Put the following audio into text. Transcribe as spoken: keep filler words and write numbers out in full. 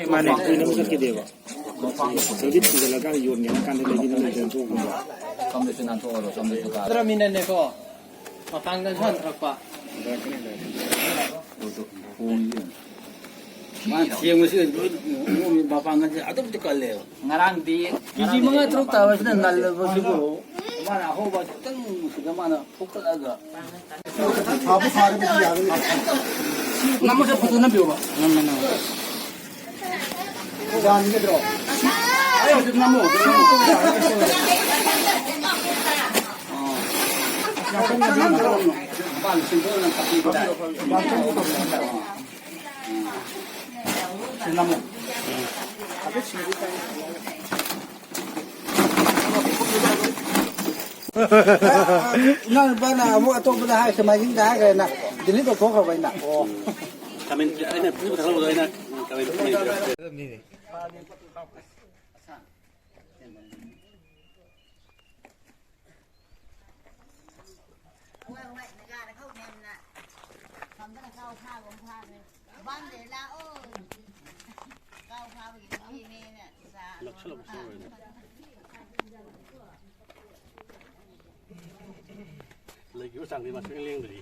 Mane, kuina masat ke deva. Service tu la kan yon nge kan le di na le den tu kumba. Kam de na to ro, kam de ka. Tara mina ne ko. Mapang kan san thak pa. Man siang si, mapang kan si atum ti kal le. Ngarang di. Kiji manga truk ta wa sina nal le wa si ko. Mana ho ba tang si ka mana phuk ka la ga. Namu se photo na biu ba. Nam nam nam. Ayo, namu. Ban simple na tapi ba. Namu. Nang bana amu ato bana hai samai jing da hai na. Delete to thok kha bai na. Oh. Comment, ai na, pu thang lo ai na. Comment, comment. Lei kiu chang di ma swing liang di.